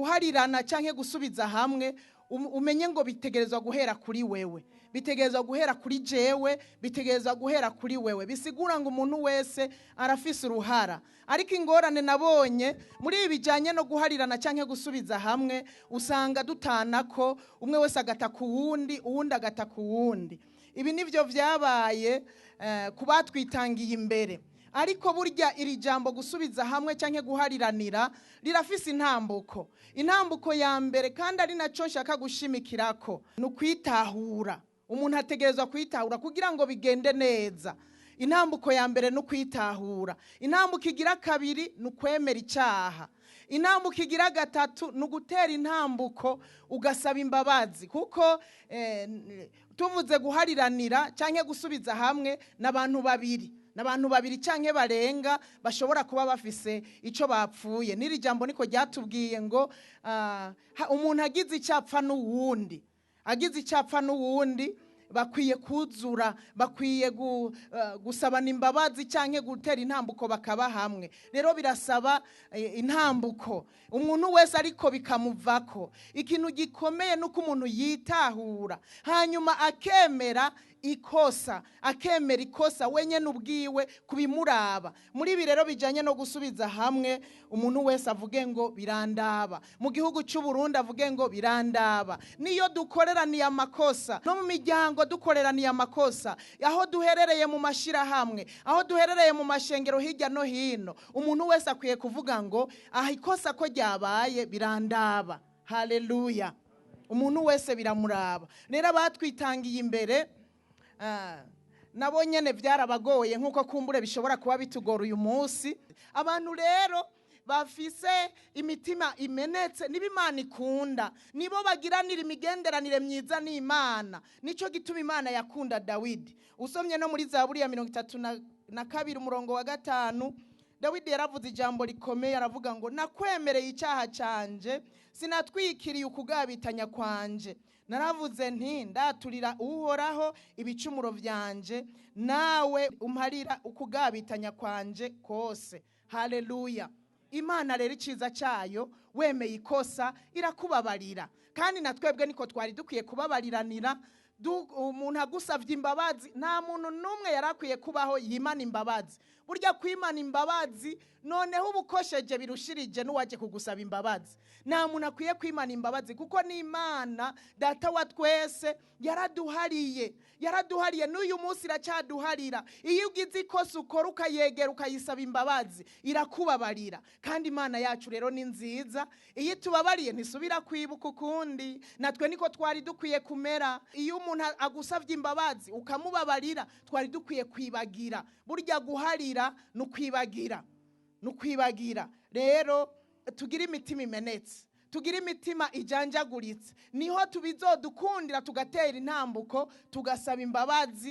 Guharirana cyangwa gusubiza hamwe, umenye ngo bitegerezwa guhera kuri wewe, bitegerezwa guhera kuri jewe, bitegerezwa guhera kuri wewe. Bisigura ngo umuntu wese arafise uruhara. Ariko ingorane nabonye muri ibi bijyanye no guharirana cyangwa gusubiza hamwe, usanga dutana ko umwe wese agata ku wundi, uwundi agata ku wundi. Ibi nibyo byabaye ku batwitangiye imbere. Ariko burya iri jambo gusubiza hamwe cyangwa guhariranira rirafise intambuko. Intambuko ya mbere, kandi ari nacyo nshaka gushimikirako, ni ukwitahura. Umuntu ategerezwa kwitahura kugira ngo bigende neza. Intambuko ya mbere ni ukwitahura. Intambuko igira kabiri ni ukwemera icyaha. Intambuko igira gatatu ni ugutera intambuko ugasaba imbabazi. Kuko tuvuze guhariranira cyangwa gusubiza hamwe n'abantu babiri, n'abantu babiri canke barenga bashobora kuba bafise ico bapfuye. N'iri jambo niko ryatubwiye ngo umuntu agize icapfa n'uwundi, agize icapfa n'uwundi, bakwiye kuzura, bakwiye gusabana imbabazi canke gutera intambuko bakaba hamwe. Rero birasaba intambuko umuntu wese, ariko bikamuvako. Ikintu gikomeye nuko umuntu yitahura, hanyuma akemera ikosa, akemera ikosa wenyene ubwiwe kubimuraba. Muri ibi rero bijanye no gusubiza hamwe, umuntu wese avuge ngo birandaba. Mu gihugu cy'u Burundi avuge ngo birandaba. Niyo dukoreraniye amakosa, no mu miryango dukoreraniye amakosa, aho duherereye mu mashirahamwe, aho duherereye mu mashengero hirya no hino, umuntu wese akwiye kuvuga ngo aha ikosa ko ryabaye birandaba. Haleluya! Umuntu wese biramuraba. Rero abatwitangiye imbere, nabo nyene byarabagoye, nk'uko kumbure bishobora kuba bitugora uyu munsi. Abantu rero bafise imitima imenetse nibo Imana ikunda, nibo bagiranira imigenderanire myiza n'Imana. Nico gituma Imana yakunda Dawidi. Usomye no muri Zaburi ya 32 umurongo wa 5, Dawidi yaravuze ijambo rikomeye, aravuga ngo nakwemereye icyaha canje, sinatwikiriye ukugabitanya kwanje. Naravuze nti ndaturira Uhoraho ibicumuro vyanje, nawe umparira ukugabitanya kwanje kose. Haleluya! Imana rero iciza cyayo, wemeye ikosa irakubabarira. Kandi na twebwe niko twari dukwiye kubabariranira. Umuntu agusavye imbabazi, nta muntu n'umwe yari akwiye kubaho yimana imbabazi. Burya kwimana imbabazi noneho ubukosheje birushirije n'uwaje kugusaba imbabazi. Nta muntu akwiye kwimana imbabazi, kuko n'Imana Data wa twese yaraduhariye, yaraduhariye, n'uyu munsi iracyaduharira. Iyo ugize ikosa ukora ukayegera ukayisaba imbabazi, irakubabarira. Kandi Imana yacu rero ni nziza, iyo itubabariye ntisubira kwibuka ukundi. Natwe niko twari dukwiye kumera. Iyo umuntu agusavye imbabazi ukamubabarira, twari dukwiye kwibagira. Burya guharira ni ukwibagira, ni ukwibagira. Rero tugire imitima imenetse, tugire imitima ijanjaguritse, niho tubizodukundira tugatera intambuko tugasaba imbabazi.